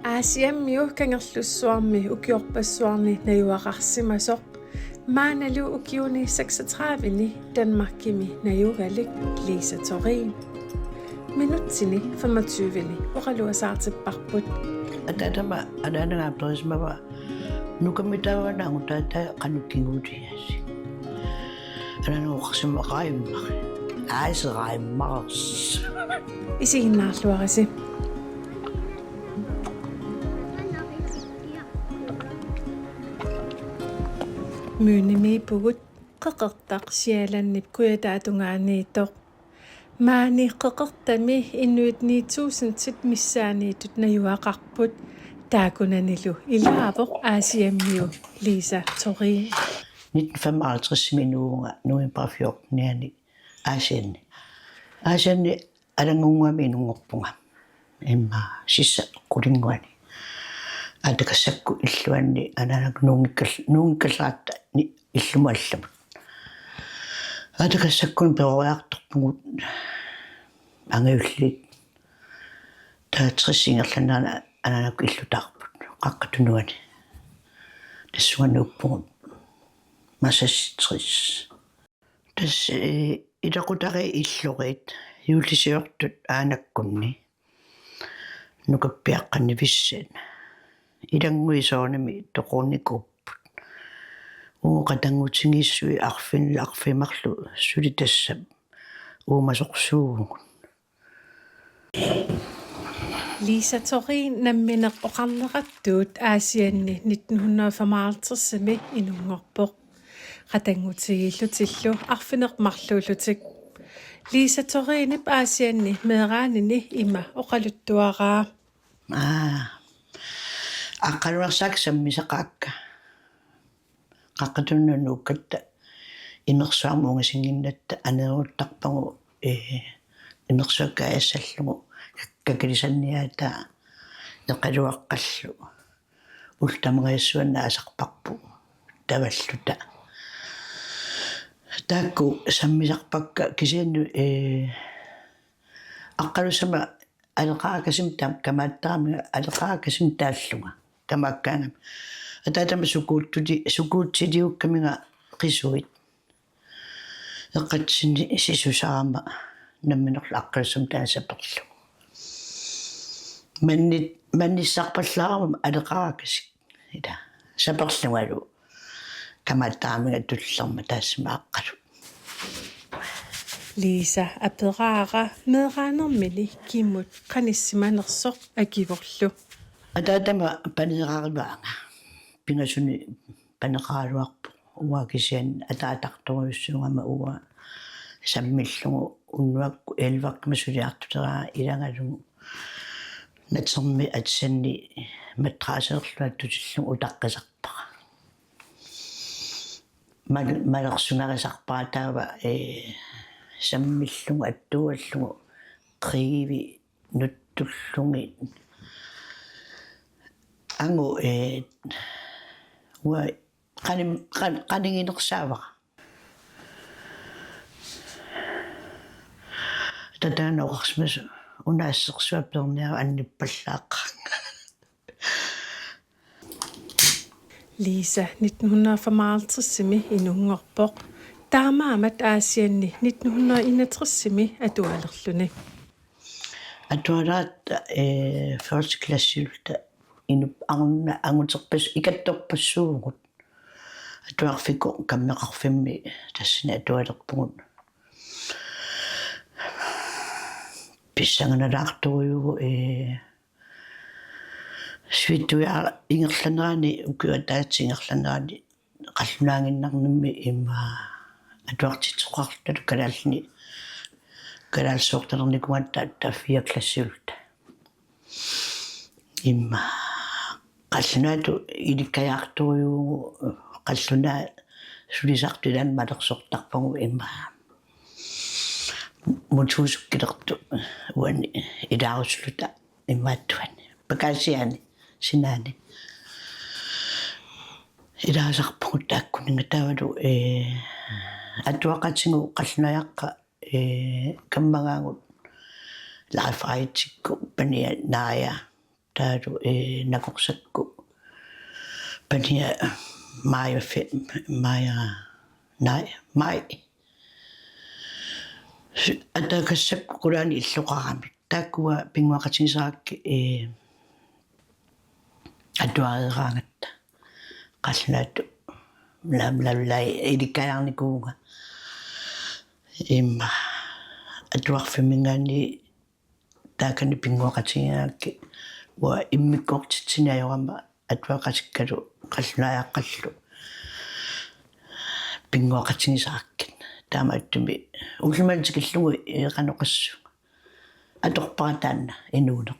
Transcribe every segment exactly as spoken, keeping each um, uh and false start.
Aasiammiu Kangerlussuarmi ukiorpassuarni najugaqarsimasoq, maannalu ukiuni seksogtredive-ni Danmarkimi najugalik Lisa Thorin. Minutsini femogtyve-ni oqaluasaartipparput. Ataatama anaanaga aperisimavaa: Nukammi taava una angutaataa qanoq kinguutigaassii? Anaanaga oqarsimavaa: Reimer. Aasi Reimer. Isiginnaarluarisi. Mynimiippugut, qeqertaq Sjællandip kujataatungaaniittoq. Maani qeqertami inuit ni tusindit missaanniittut najugaqarput. Taakkunanilu ilaavoq Aasiammiu Lisa Thorin. Nitten femoghalvtreds-imi inuuvunga november fjorten-iani Aasianni. Aasianni Alanngunnguami inunngorpunga. Immaqa sissap qulinnguani. Atakassakku illuanni anaanaga nuunngikkallaartani illumut allamut. Atakassakkunni peroriartorpugut angajulliit. Taava tres ingerlanerani anaanaga illutaarput Qaqqat Tunuani. Tassunga nuuppugut massakkut tres. Tassa, eh, ilaqutariit illoriit juullisiortut aanakkunni nukappiaqqanni Vissani. Ilannguit soorunami toqornikuupput. Uagut qatanngutigiissui arfin-, arfineq-marluk suli tassap uumasorsuuvugut. Lisa Thorin nammineq oqarneqartuut Aasianni nitten hundrede og femoghalvtreds-imi inunngorpoq. Qatanngutigiillutillu arfineq-marluullutik. Lisa Thorinip Aasianni meeraanini ima oqaluttuaraa. Aa. Aqqaluersaakkut sammisaqaakka. Qaqqat Tununnut nuukkatta imersuarmut ungasinnginnatta aneeruttarpagut, eh, imersuakka ajassallugu kak-, kakilisanniaataa eqaluaqqallu. Ullut tamangajassua naasarparput tavalluta. Taakku sammisarpakka kisianni, eh, Aqqalussama aleqarakasimmik taam-, kamaattaraminga aleqarakasimmik taallunga kamaakkaangami. Ataatama sukuuttuti-, sukuutsiliukkaminga qisuit. Eqqatsinni sisusarama namminerlu Aqqalussamut taanna saperlugu. Manni-, mannissarpallaarama aleqarakasik. Ila saperlungalu kamaattaraminga tullerma taassuma Aqqalu. Lisa aperaara meeraanermini kimut qanissimanersoq akivorlu. Ataatama paneerarivaanga. Pingasuni paneqaraluarpoq. Uanga kisianni ataatartorujussuugama uanga sammillugu unnuakkut elleve-kkama suliartuleraangat ilagalugu natermi atisanni matraaseerluattutillugu utaqqisarpara. Mal-, malersugarisarpara taava, eh, sammillugu attuugallugu qiivi nuttullugit. Angu, eh, uanga qanim-, qan-, qaniginersaavara. Tataanna oqarsimasoq una assersuaq peerniaruk annippallaaqqaanga. Lisa nitten hundrede og femoghalvtreds-imi inunngorpoq. Taamaammat Aasianni nitten hundrede og enogtres-imi atualerluni. Atuaratta, eh, første klassiulluta inup arnaq anguterpas-, ikattorpassuuvugut. Atuarfik kammeqarfimmi tassani atualerpugut. Pissanganalaartorujuuvoq, eh, sivitsuiaat ingerlanerani, ukiup ataatsip ingerlanerani qallunaaginnarnimmi ima atuartitseqarluta kalaallinik, kalaallisoortalernikuugatta taava fjerde klassiulluta. Ima qallunaatut ilikkajaartorujuuvoq, qallunaat sulisartut ilaanni malersortarpagut ima motorcykkelertut uani ilaarusulluta imaattuani, bagagiani, sinaani. Ilaasarpagut taakkuninnga taavalu, eh, atuaqatigut qallunaajaqqa, eh, kammagaagut Leif Eitikkut, Pania Naja, taavalu, ee, nakorsakkut pania maaja fe-, maaja, nej, maj. Ataakassakkut qulaani illoqaramik. Taakkua pinnguaqatigisarakkit, ee, atuareeraangatta. Qallunaatut bla bla bla ilikkajaarnikuuvunga. Immaqa atuarfimminngaanniit taakani pinnguaqatigigaangakkit uanga immikkoortitsineq ajorama atuaqatikkalu qallunaajaqqallu pinnguaqatigisarakkit. Taamaattumik ullumimut tikillugu, ee, qanoq oqassaanga. Atorpara taanna inuuneq.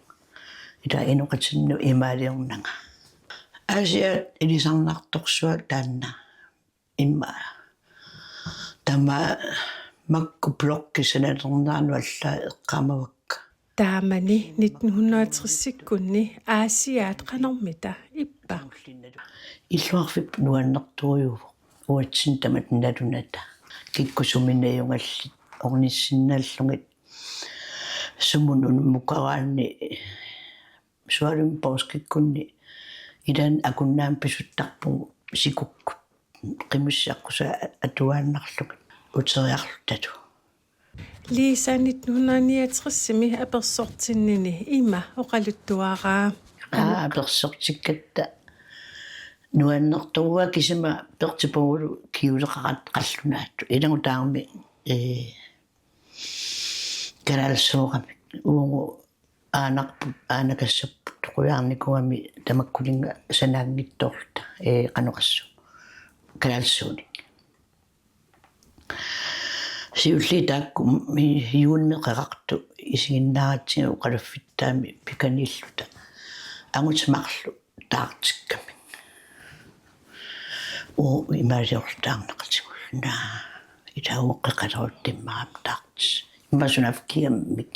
Ila inoqatinnut imaaliornanga. Aasiaat ilisarnartorsuaq taanna. Immaqa. Tamakku blokki sanalerneranut allaat eqqaamavakka. Taamani nitten hundrede tres-ikkunni Aasiaat qanormita ippa? Illoqarfiup nuannertorujuuvoq. Uatsinni tamatta nalunata. Kikkut sumi najugallit ornissinnaallugit. Sumut unummukaraanni sualummik poorskikkunni ilaanni akunnaamik pisuttarpugut sikukkut. Qimussit aqqusaat atuaannarlugit uteriarlutalu. Lisa nitten hundrede niogtres-imi apersortinnini ima oqaluttuaraa. Aa, apersortikkatta nuannertorujuuvoq kisima pertipugulu kingulleqaratta qallunaatut. Ilannguttaarmi, ee, kalaallisooramik. Uagut aanarput, aanakassapput, toqujaarnikuugami tamakkuninnga sanaanngitsoorluta, ee, qanoq oqassaanga. Kalaallisuunik. Siulliit taakku mi-, juunimi qeqartut isiginnaaratsigit oqaluffittaami pikaniilluta. Angutit marluk taartikkamik. Uu imaaliorlutaarneqatigut. Naa, ilaa uu qeqaleruttimmaam taartis. Immaqa sunaaffa kiammik.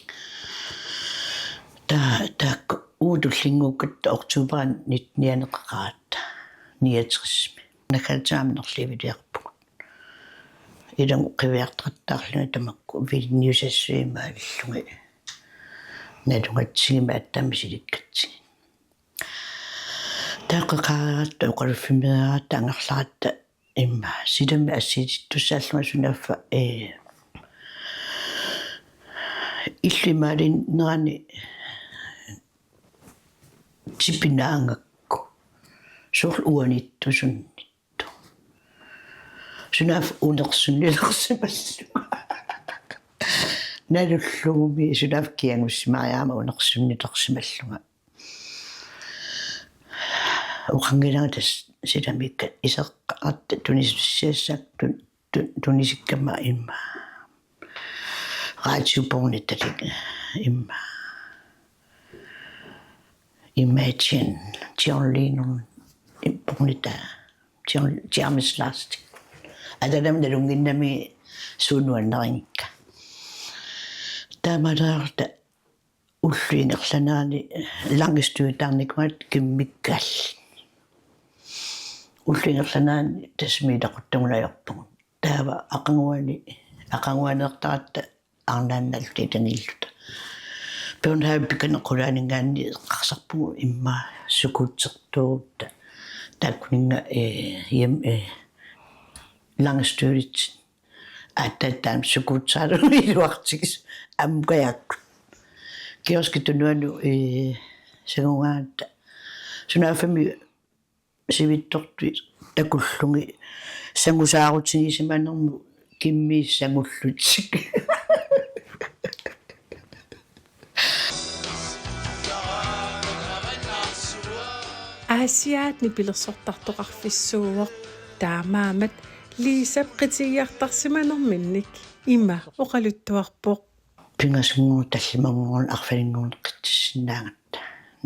Ta-, taakku uagut tullinnguukkatta oktobarip nitten-iani qeqaratta. Niogtres-imi. Naggatsiaamik nerliiviliarpugut. Ilanngu qiviartaqattaarluni tamakku Vilniusassuit imaalillugit. Nalugatsigimmi aatsaammi silikkatsigit. Taava qeqareeratta oqaluffimmeriaratta angerlaratta immaqa silami assigiitittussaallunga sunaaffa, ee, illup imaaliinnerani tipinaagakku. Soorlu uanittusunnittoq. Sunaaffa unersunnilersimallunga. Nalullugumi sunaaffa kiagussimariarama unersunnilersimallunga. Oqanngilanga tassa silamiikkatta iseqqat tunisissiassakkut tun-, tun-, tunisikkama immaqa. Radiup pornitalik immaqa. Imagine, John Lennon, pornita, John, James Last. Ataatama nalunnginnami suut nuannarinngikka. Taamaalilluta ullup ingerlanerani langstøvtaarnikuugatta kimmikkaat. Ullup ingerlanerani tassami ilaquttagut ajorpugut. Taava aqaguani, aqaguaneertaratta arnaannaalluta ilagiilluta. Bernhard Bickenip qulaaninngaanniit eqqarsarpugut immaqa skuutertuugut. Taakkuninnga, ee, hjem, ee, langstøvit. Aatsaat taama skuuterluunniit iluartigisoq aamma kajaakkut. Kioskip tunuanut, ee, sangugaangatta. Sunaaffami sivitsortut takullugit sangusaarutigisimanermut kimmiit sangullutik. Aasiaat nipilersortartoqarfissuuvoq, taamaammat Lisap qitigiartarsimanerminnik ima oqaluttuarpoq. Pingasunngooq tallimanngooq arfininngooq qitsissinnaagatta.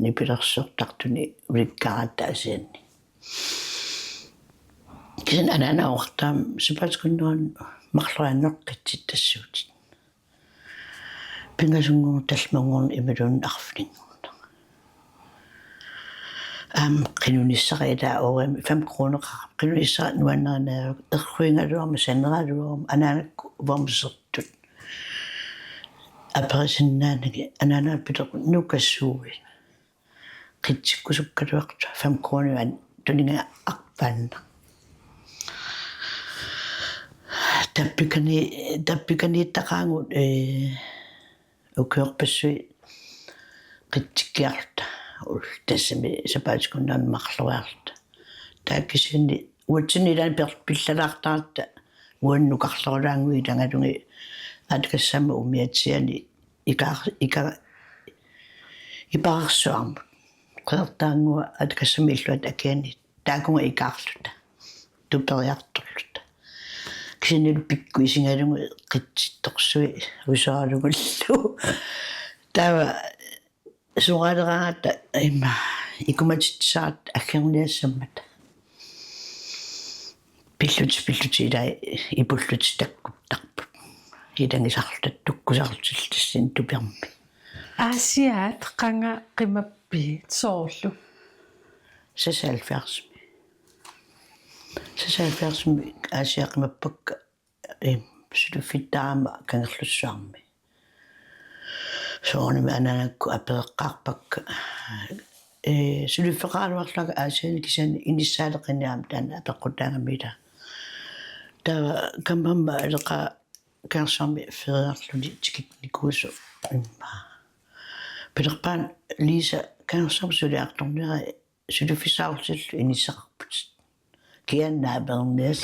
Nipilersortartuni ulikkaratta Aasianni. Kisianni anaanaga oqartarami sapaatip akunneranut marlorianneq qitsittassuutit. Pingasunngooq tallimanngooq imaluunniit arfininngooq. Aamma qinunissara ilaa oorimi fem kroneqarami. Qinunissara nuannarinagu erruigaluarma saneraluaruma anaanakkut uamusertut. Aperisinnaanagit anaanaga pilerpoq nukassuui. qitsikkusukkaluartoq fem kroner tuniga arpaannaq. Tappikani, tappikaniittaqaagut, ee, ukiorpassuit qitsikkiarluta. Ul-, tassami sapaatip-akunnera marloriarluta. Taava kisianni uatsinni ilaanni per-, pillalaartaratta uannut karlorulaannguit ilagalugit Atacassamut umiatsianik ika-, ika-, ipararsuarmut. Qeqertaannguaq Atacassamut illuata akiani taakkununnga ikaarluta. Tuperiartorluta. Kisianni pikkuisigalugit qitsittorsuit usoralugallu. Taava soraarleraangata immaqa ikumatitsisarluta aggerniassammata. Pillutit, pillutit ilai ipullutik takkuttarput. Ilagisarluta tukkusarlutillu tassani tupermi. Aasiaat qanga qimappiit soorlu? Seksoghalvfjerds. Seksoghalvfjerds Aasiaat qimappakka, ee, suliffittaarama Kangerlussuarmi. Soorunami anaanakkut apereqqaarpakka. Ee, suliffeqaraluarlunga Aasianni kisianni inissaaleqiniarama taanna apeqqutaagami ila. Taava kammammaleqaaq Kangerlussuarmi feriarluni tikinnikuusoq immaqa. Pilerpaat Lisa Kangerlussuarmi suliartorniarlugu suliffissaqarlutillu inissaqarputit. Kianna apernias.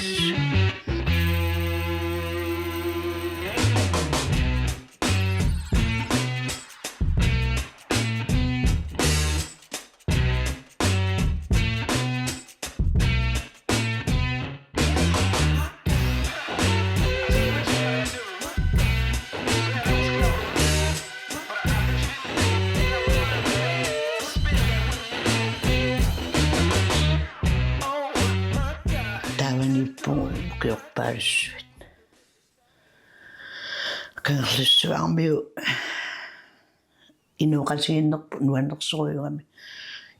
Taavaniippugut ukiorpaalussuit. Kangerlussuarmiut inooqatigiinnerput nuannersorujugami.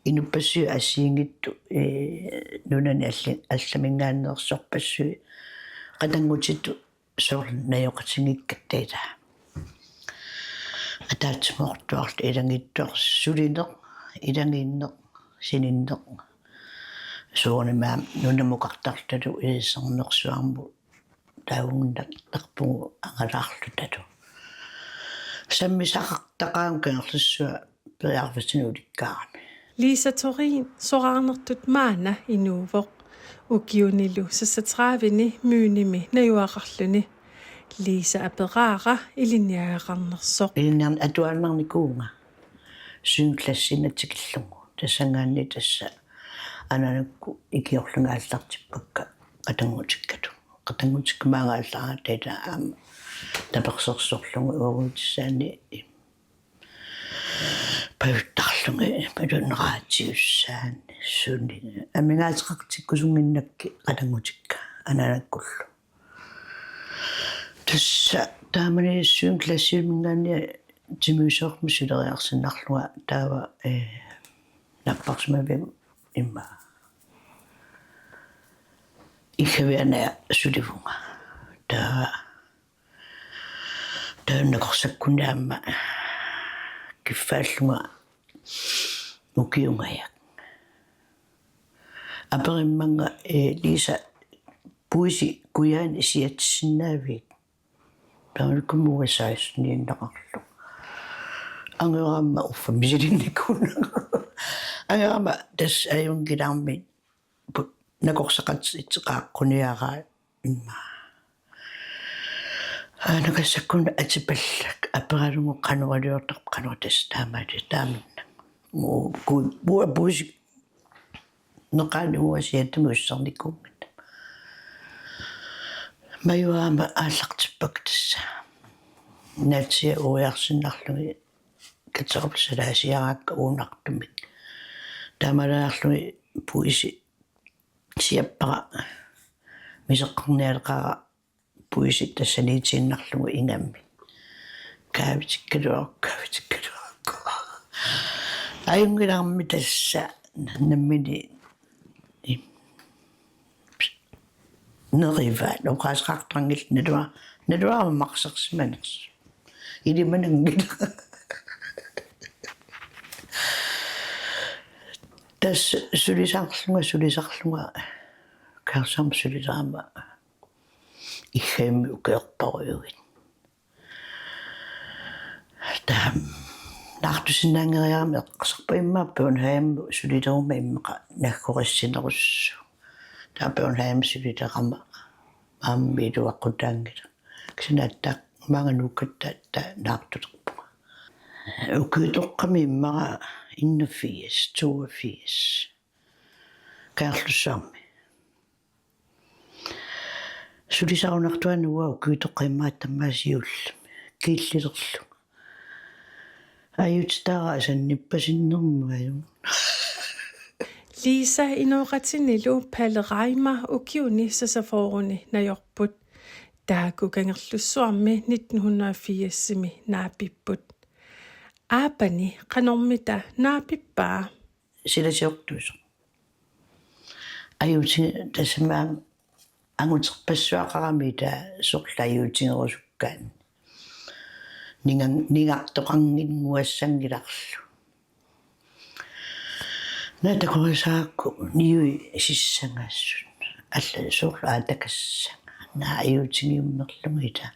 Inuppassuit assigiinngitsut, ee, nunani alli-, allaminngaanneersorpassuit qatanngutitut soorlu najugaqatigiikkatta ilaa. Ataatsimoortuarluta ilagiittoq sulineq, ilagiinneq, sininneq. Soorunami aamma nunamukartarlutalu ilisarnersuarmut taavunngittarpugut angalaarlutalu. Sammisaqartaqaagut Kangerlussuaq periarfissanik ulikkaarami. Lisa Thorin soraarnertut maanna inuuvoq. Ukiunilu seksogtrediveni Münimi najugaqarluni. Lisa aperaara ilinniagaqarnersoq. Ilinniarn-, atuaannarnikuuvunga syvende klassini tikillugu. Tassanngaanniit tassa anaanakkut ikiorlugit aallartippakka qatanngutikkalu. Qatanngutikka maanga aallaaratta ilaa aamma tapersersorlugit uagutissaani pajuttarlugit, pajunneraatiussaani, suni. Amigaateqartikkusunnginnakkit qatanngutikka anaanakkullu. Tassa taamani syvende klassiminngaanniit timiusoormi suleriarsinnarlunga taava, ee, napparsimavimmut immaqa iggaviana sulivunga. Taava taanna nakorsakkunni aamma kiffaallunga ukiungajak. Aperimmannga, ee, Lisa, puisi kujaani siatsisinnaavigit? Taamanikkut uanga seksten-iinnaqarlunga. Angeraama uffa misilinnikuunanga. Angeraama tassa ajunngilaq aamma pu-, nakorsaqateqaqquniaraa immaqa. Aa, nakorsakkunni atipallak aperalugu qanoq iliortarpa qanoq tassa taamaali taamannga. Muu ku-, uanga puisi neqaani uasiattami ussernikuunngilaq. Majuarama aallartippakka tassa. Naatsiiat uiarsinnarlugit katerupsalaasiaraakka uunartumik. Taamaaleriarlugit puisi siappara miseqqornialeqaara puisi tassaniitiinnarlugu ingammik. Kaavitikkaluarukku, kaavitikkaluarukku. Ajunngilarmi tassa nammineq nerivaat, oqaaseqartarngilaq nalua-, naluara marsersimanersoq. Ilimananngilaq. Tassa sulisarlunga, sulisarlunga, Kangerlussuarmi sulisarama Iggaami ukiorparujuit. Taava naartusinnaanngeriarama eqqarsarpunga immaqa Bornholm sulileruma immaqa naggorissinerussaaq. Taava Bornholm sulilerama aamma iluaqutaanngilaq. Kisianni aatsaat maanga nuukkatta taava naartulerpunga. Ukiutoqqami immaqa enogfirs, toogfirs. Kangerlussuarmi. Sulisarunartuani uanga ukiutoqqami immaqa tamaasa juullimi killilerlunga. Ajuutitaara asannippasinnermut ajunngilaq. Lisa inooqatinilu Palle Reimer ukiuni seksogfyrreni najorput. Taakku Kangerlussuarmi nitten hundrede og firsimi naapipput. Aappani qanormita naapippaa? Silasiortuusoq. Ajuuti-, tassami anguterpassuaqarami taava soorlu ajuutigerusukkaanni. Ningan-, ningartoqannginnguassanngilarlu. Naa takorisaraakku niui sissangaassut. Alla soorlu aatakassanga. Naa ajuutigiummerlunga taava.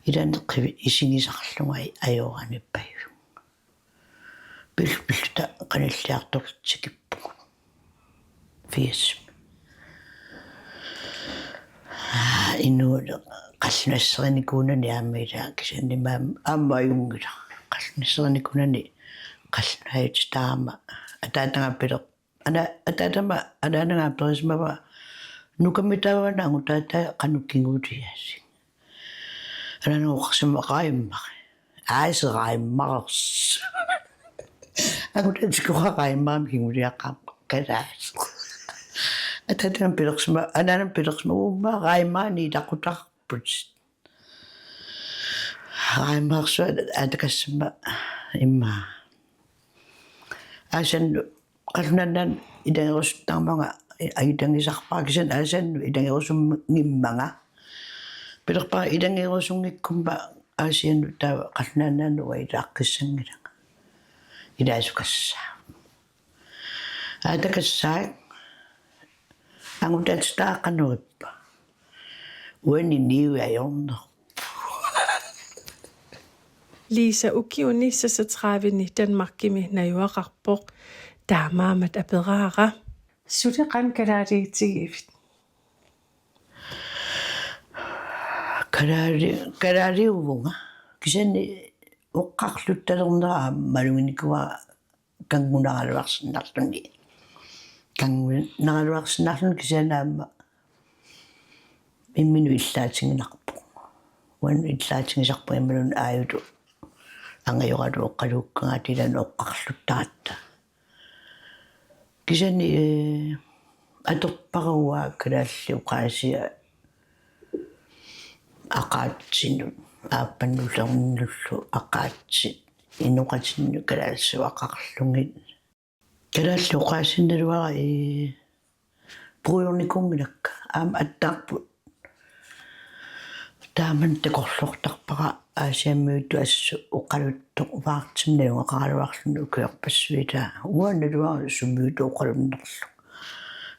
Ilaanni qivi-, isigisarlunga ajoranippajunga. Pil-, pilluta qanilliartorluta tikippugut. Firsimi. Aa, inuuneq qallunasserinikuunani aamma ilaa kisianni aamma, aamma ajunngilaq. Qallunasserinikuunani qallunaajutitaarama ataataga piler-, ana-, ataatama anaanaga aperisimavaa nukammitaavanna angutaataa qanoq kinguliaasiga. Anaanaga oqarsimavoq Reimer. Aasi Reimer. Angutaata tikoraa Reimermik kinguliaqaaq kalaallisut. Ataatama pilersima, anaanama pilersima uumma Reimermik ilaquttarput. Reimersuaq aatakassama immaqa. Aasiannut qallunaat ilagerusuttarmanga ajutangisarpara kisianni Aasiannut ilagerusunngimmanga. Pilerpara ilagerusunngikkumma Aasiannut taava qallunaat uanga ilaaqqissanngilanga. Ilaasukassaaq. Aatakassaaq. Angutaatitaaq qanoq ippa? Uani niui ajornerput. Lisa ukiuni seksogtrediveni Danmarkimi najugaqarpoq. Taamaammat aperaara: Suli qanoq kalaaliutigivit? Kalaali-, kalaaliuvunga. Kisianni oqarluttalernera aamma maluginikuuara kanngunaraluarsinnarluni. Kanngunaraluarsinnarluni kisianni aamma imminut illaatiginarpoq. Uannut illaatigisarpunga imaluunniit aajutut angajoraluugaluukkaangat ilaanni oqarluttaratta. Kisianni, ee, atorpara uanga kalaallit oqaasiat aqaatsinut, aappannulernullu aqaatsit, inoqatinnut kalaallisuaqarlugit. Kalaallit oqaasiinnaluara, ee, puigornikuunngilakka, aamma attaarput. Taamani takorloortarpara Aasiammiutut assut oqaluttoq, Vaartimi najugaqaraluarluni ukiorpassuit taava. Uanga naluara sumiittoq oqalunnerlunga.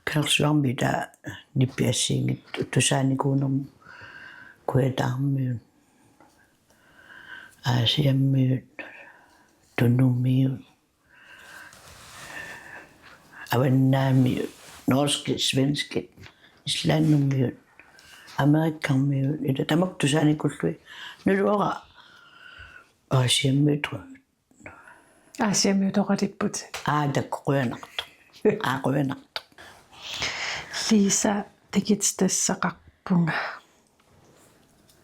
Kangerlussuarmi taava nipiassiinngitsut tusaanikuunermut Kujataarmiut, Aasiammiut, Tunumiut, Avannaamiut, norskit, svenskit, islandimiut, Amerikkarmiut, ila tamakku tusaanikuullugit. Naluara Aasiammiut. Aasiammiut oqalipputit. Aa, takuuk qujanartoq. Aa, qujanartoq. Lisa, takutitassaqarpunga.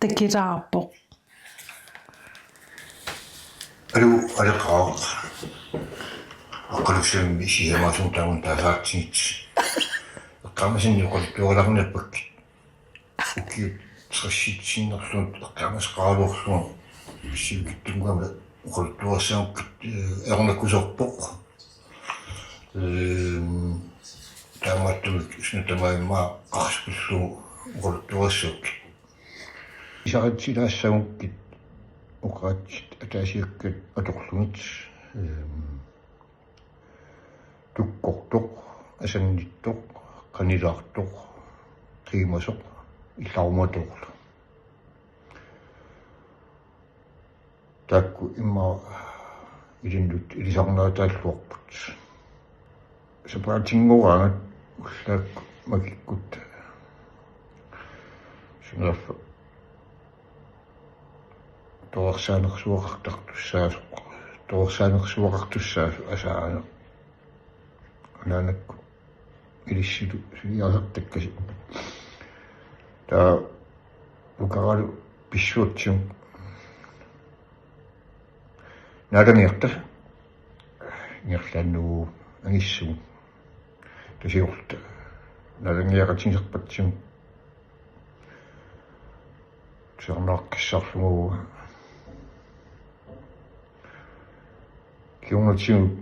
Takilaarpoq. Aluu, aleqaaq. Oqalussammi sisamaasunut taanna taasaatsinnit. Eqqaamasanni oqaluttuaralaarniarpakkit. Ukiut tressit sinnerlugit eqqaamasaqaraluarlugu sivikitsunnguamik oqaluttuarissagukkit, ee, ernakusorpoq. Ehm, taamaattumik suna tamaat immaqa qarsakullugu oqaluttuarissagukkit. Pisaritsilaassagukkit oqaatsit ataasiakkaat atorlugit. Ehm, Tukkortoq, asannittoq, qanilaartoq, qiimasoq, illarumatoorlu. Taakku immaqa ilinnut ilisarnaataalluarput. Sapaatinngoraangat ullaakkut makikkut sunaaffa torersaanersuaqartartussaasoq, torersaanersuaqartussaasoq asaana anaanakkut ilissilu suliarisartakkasi. Taava ukaralu pissuatsimut naalagiarta ingerlaannaq angissugut. Tasiorta naalagiaqatigisarpatsimut tusarnaaqqissaarlugu kingornatigut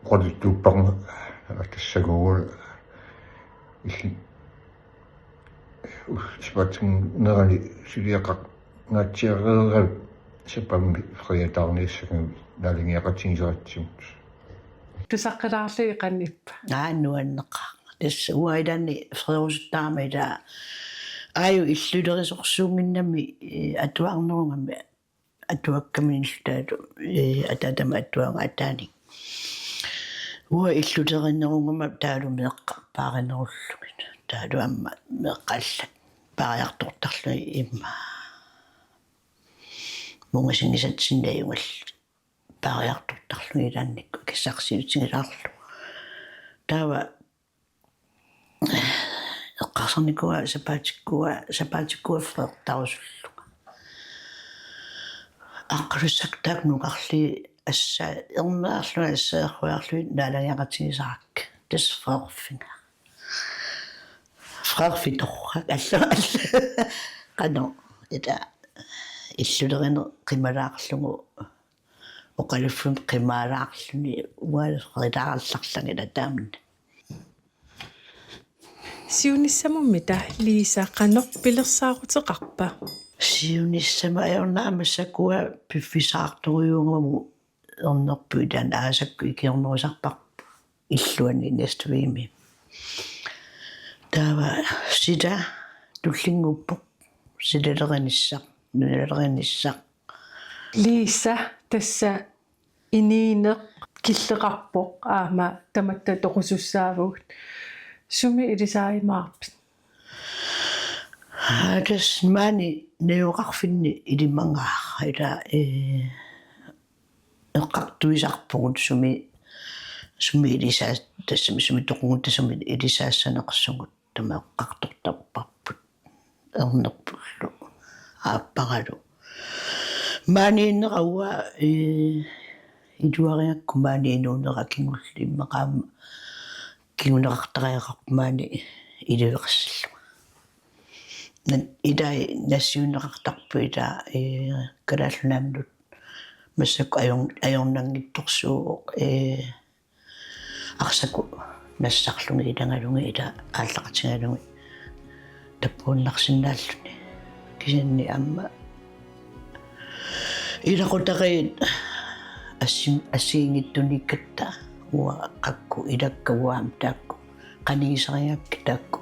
oqaluttuupparma atassaguugu illi ussipaatinnerani suliaqarnaatsiareeralugu sapaammi friataarniassagami naalagiaqatigisaratsigut. Tusaqqilaarlugit qanippa? Aa, nuanneqaaq. Tassa uanga ilaanni frerusuttarama ilaa aaju illulerisorsuunnginnami, eh, atuarnerugami atuakkaminillu taavalu, eh, ataatama atuagaq ataanik. Uanga illulerinerugama taavalu meeqqat paarinerullugit. Taavalu aamma meeqqat allat paariartortarlugit immaqa. Mungasingisatsinni ajunngillat paariartortarlugit ilaannikkut akissarsiutigilaarlugu. Taava eqqarsarnikuuara sapaatikkua, sapaatikkua frertarusullunga. Aqqalussaktaak nukarli assa ermeerlunga assa erruarlugit naalagiaqatigisarakkit. Tassa frerfiga. Frerfitorrak alla alla. Qanoq ila illulerineq qimalaarlugu oqaluffimmi qimaalaarluni uangalu qimaalaarluni taamani. Siunissamummita Liisa qanoq pilersaaruteqarpa? Siunissami ajornama massakkut piffissaqartorujuugama ernerput ilaanni aasakkut ikiornerusarparput illuanni Næstved-imi. Taava sila tullinnguuppoq, silalerinissaq, nunalerinissaq. Liisa, tassa inuuneq killeqarpoq aamma tamatta toqusussaavugut. Sumi ilisarimaarpit? Aa, tassa maani najugaqarfinni ilimagaara ila, eh, eqqartuisarpugut sumi, sumi ilisaa-, tassami sumi toqunngutta sumi ilisaassanersugut tamatta eqqartortarparput. Ernerpullu aapparalu. Maaniinnera uanga, eh, iluarigakku maani inuunera kingulleq immaqa aamma kinguneqartariaqarpoq maani iliveqassallunga. Naak ilai nassiunneqartarpoq ila, eh, Kalaallit Nunaannut massakkut ajor-, ajornanngitsorsuuvoq, eh, arsakut nassarlugit ilagalugit ila aallaqatigalugit tappuinnarsinnaalluni. Kisianni aamma ilaqutariit assi-, assigiinngitsuniikkatta uanga qakku ilakka uanga aamma taakku qanigisarigakkit taakku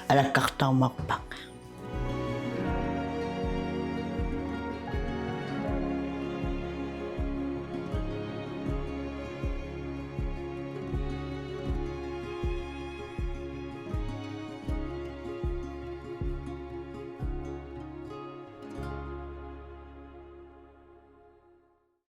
alakkartarumaarpaannga.